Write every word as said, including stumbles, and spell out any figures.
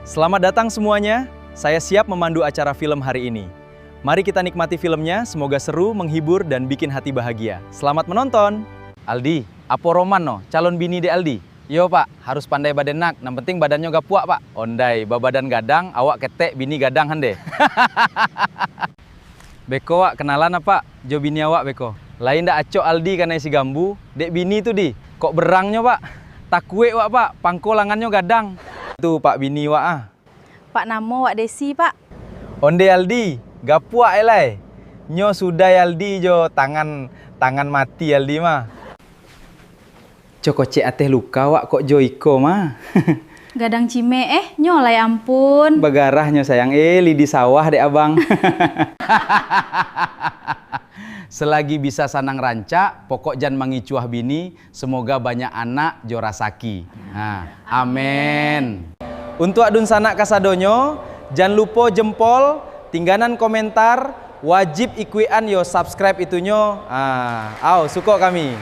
Selamat datang semuanya, saya siap memandu acara film hari ini. Mari kita nikmati filmnya, semoga seru, menghibur, dan bikin hati bahagia. Selamat menonton! Aldi, apo Roman no, calon bini dek Aldi? Iyo, Pak, harus pandai badenak, nan penting badannyo gapuak, Pak. Ondai, babadan gadang, awak ketek, bini gadang hande. Beko, Wak, kenalan apak jo bini awak beko. Lai ndak acok Aldi kanai si Gambu, dek bini tu di. Kok berangnyo, Pak? Takuik wak, Pak, pangko langannyo gadang. Tu, Pak, bini wak ah. Pak, namo wak Desi, Pak. Onde Aldi, gapuak elai. Nyo sudai Aldi jo tangan, tangan mati Aldi mah. Cokocek ateh luka wak kok jo iko mah. Gadang cimek eh, nyo lai ampun. Bagarah nyo sayang, eh, lidi sawah dek abang. Selagi bisa sanang rancak, pokok jan mangicuah bini, semoga banyak anak jo rasaki. Ha, amin. Untuak dunsanak kasadonyo, jan lupo jempol, tingganan komentar, wajib ikuikan yo subscribe itunyo. Ha, au, suko kami.